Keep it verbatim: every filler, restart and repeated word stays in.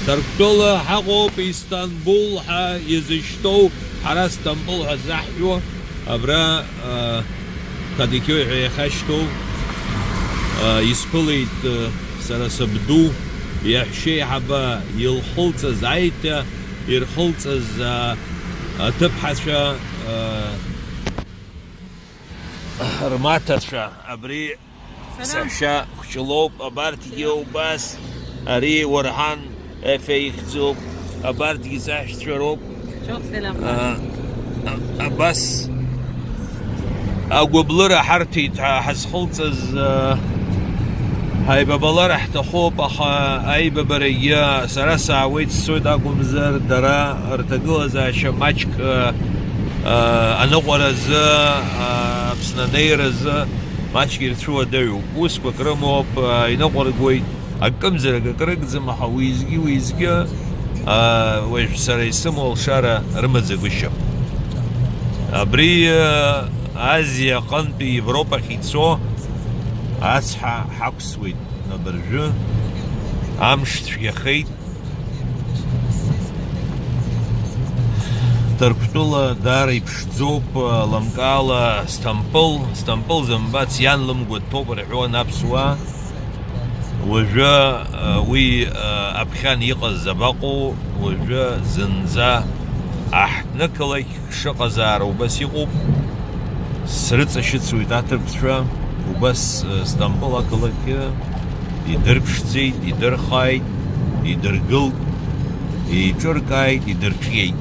Ҭырқәтәыла ҳаҟоуп, Истамбул ҳәа изышьҭоу, ҳара Стамбул ҳәа заҳҳәо, абра, а, Кадикиои ҳәа иахьашьҭоу, а, исԥылеит, а, сара сабду, иаҳәшьеиҳаба илхылҵыз, аиҭа ирхылҵыз, а, аҭыԥҳацәа, а, рмаҭацәа, абри Сара. Саҳәшьа хәҷы лоуп, абарҭгьы убас, ари Уарҳан Ефе ихьӡуп, абарҭгьы саҳәшьцәа роуп. Џьоук, селам. А, а, абас агәыблыра ҳарҭеит ҳа ҳазхылҵыз, а, ҳаибабалар ҳҭахуп, аха аибабарагьы сара саауеит, сцоит акәымзар, дара рҭагылазаашьа маҷк, а, а, аныҟәаразы, а, Аԥсны анеиразы маҷк ирцәуадаҩуп. Усқәак рымоуп, а, иныҟәыргоит, акымзарак акрыгӡам, аха уеизгьы-уеизгьы, а, уажә сара исымоу алшара рымаӡагәышьам. Абри, а, Азиа аҟынтәи Европахь ицо ацҳа ҳақәсуеит абыржәы. Амш цәгьахеит. Ҭырқәтәыла даара иԥшӡоуп, лымкаала Сҭампыл, Сҭампыл зымбац иан лымгәа дҭоуп рҳәон аԥсуаа. Уажәы, уи, аԥхьан иҟаз абаҟоу, уажәы зынӡа аҳҭнықалақь шыҟазаара убас иҟоуп. Срыҵашьыцуеит аҭырқәцәа, убас, Стамбул ақалақьы идырԥшӡеит, идырхааит, идыргылт, еиҿыркааит, идырҿиеит.